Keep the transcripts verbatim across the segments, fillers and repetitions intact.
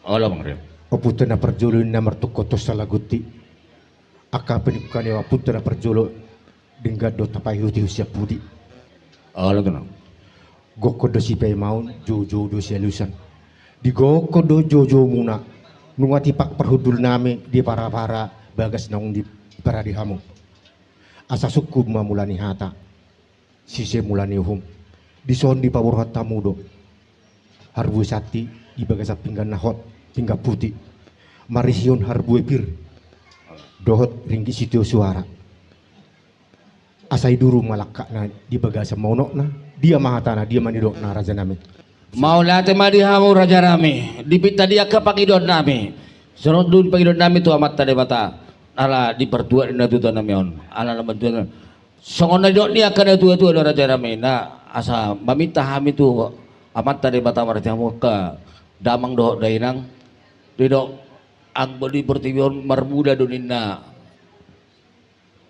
Olo, Amang Rio. Ompunta na parjolo ninna martungkothon salagonti. Angka panungkun ni ompunta na parjolo, denggan do tapaihutihut sian pudi. Olo, tulang. Gokhon do sipaimaon, joujou do sialusan. Di gokhon do joujoumuna, nunga tipak parhundulnami di parapara bagas naung diparade hamu. Asa sungkun ma mula ni hata, sise mula ni uhum. Dison dipaborhat hamu do harbue santi di bagasan pinggan na hot, pinggan puti, marisihon harbue pir dohot ringgit sitio suara. Asa i duru ma langkatna, di bagasan ma unokna, dia ma hatana, dia ma nidokna, rajanami. Mauliate ma di hamu, rajanami. Dipinta di angka pangidoannami. Songon dung pangidoannami tu Amanta Debata, ala di partuat ni natuatuanami on, ala na mantuat. Songon na nidok ni angka natuatua do, rajanami, na asa maminta hami tu Amanta Debata marhite hamu angka damang dohot dainang. Didok, anggo di portibi on marmula do ninna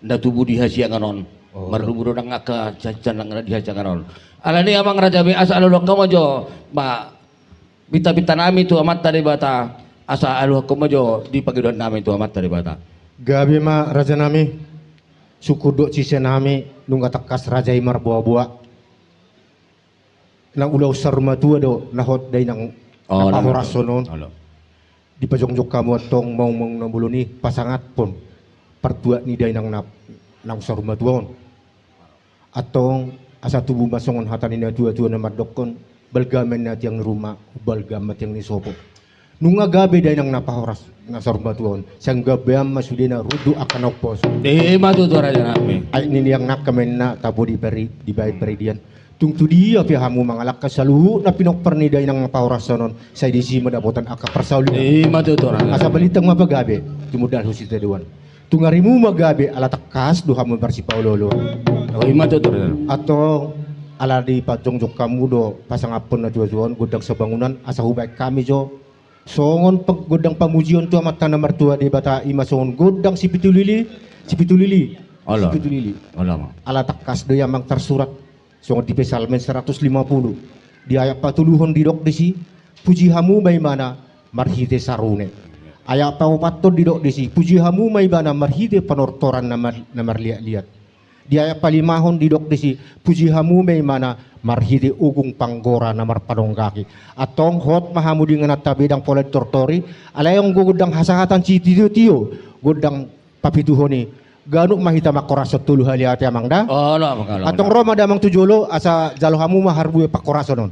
na tubu di hasiangan on. Oh. Martubu do nang angka siahaan nang di hasiangan on. Alani i, amang rajanami, asa aluhon hamu ma jo ma pintapintanami tu Amanta Debata, asa aluhon hamu ma jo di pangidoannami tu Amanta Debata. Gabe ma, rajanami. Sungkun dohot sisenami, nunga tangkas raja i marboaboa. Na ulaon saur matua do na hot dainang, oh, na pahorashon on. Olo. Dipajongjong hamu antong maungmaung na bolon i pasangaphon partuat ni dainang na, naung saur matua on. Antong asa tubu ma songon hata ni natuatua na mandokkon, balga ma ninna tiang ni ruma, balga ma tiang ni sopo. Nunga gabe dainang na pahoras na saur matua on, sai gabean ma sudena runduk angka na umposo. Ima tutu, rajanami. Aek ni niang nangka ma ninna tabo di pari, dibaen paridian. Tung tu dia pe hamu mangalangka, saluhut na pinompar ni dainang na pahorashon on, sai disi ma dapotan angka parsaulian. Ima tutu, rajanami. Asa balintang ma pagabe, tumundalhon sitadoan. Tung arimu ma gabe, ala tangkas do hamu marsipaolooloan. Oh, ima tutu, rajanami. Antong ala dipajongjong hamu do pasangaphon natuatua on, gondang sabangunan, asa hubaen hami jo songon pe-, gondang pamujion tu Amanta na martua Debata, ima songon gondang sipitulili, sipitulili. Olo. Sipitulili. Olo, amang. Ala tangkas do i, amang, tarsurat songon di Psalmen seratus lima puluh, di ayat patoluhon didok disi, puji hamu ma Ibana marhite sarune. Ayat paopathon didok disi, puji hamu ma Ibana marhite panortoran na mar-, na marliatliat. Di ayat palimahon didok disi, puji hamu ma Ibana marhite ogung panggora na marpanonggaki. Antong hot ma hamu di ingananta be, ndang pola ditortori, alai anggo gondang hasahatan sitiotio, gondang papituhon i, ganup ma hita mangkorashon tolu hali, ate amang da. Olo, amang, olo. Antong ro ma damang tu jolo, asa jalo hamu ma harbue pangkorashon on.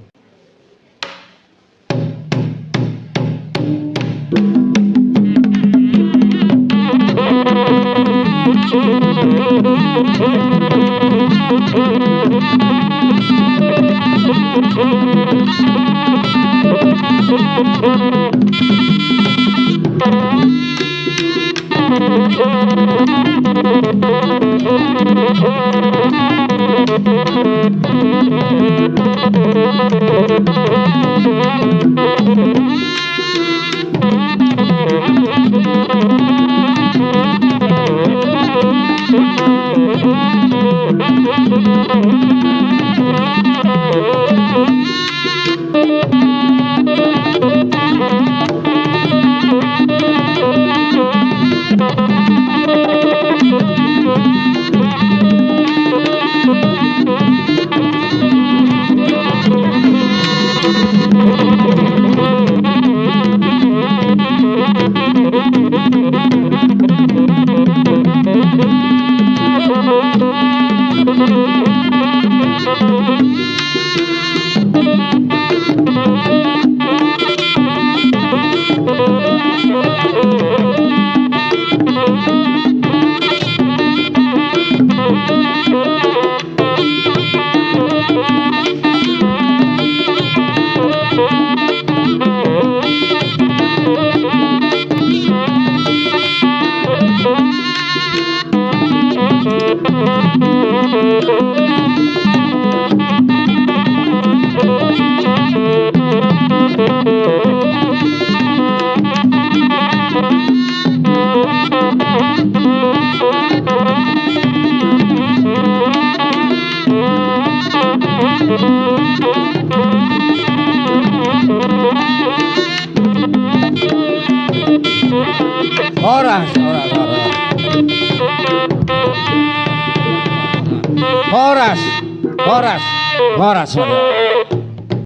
Horas, horas, horas. Horas, horas, horas, horas.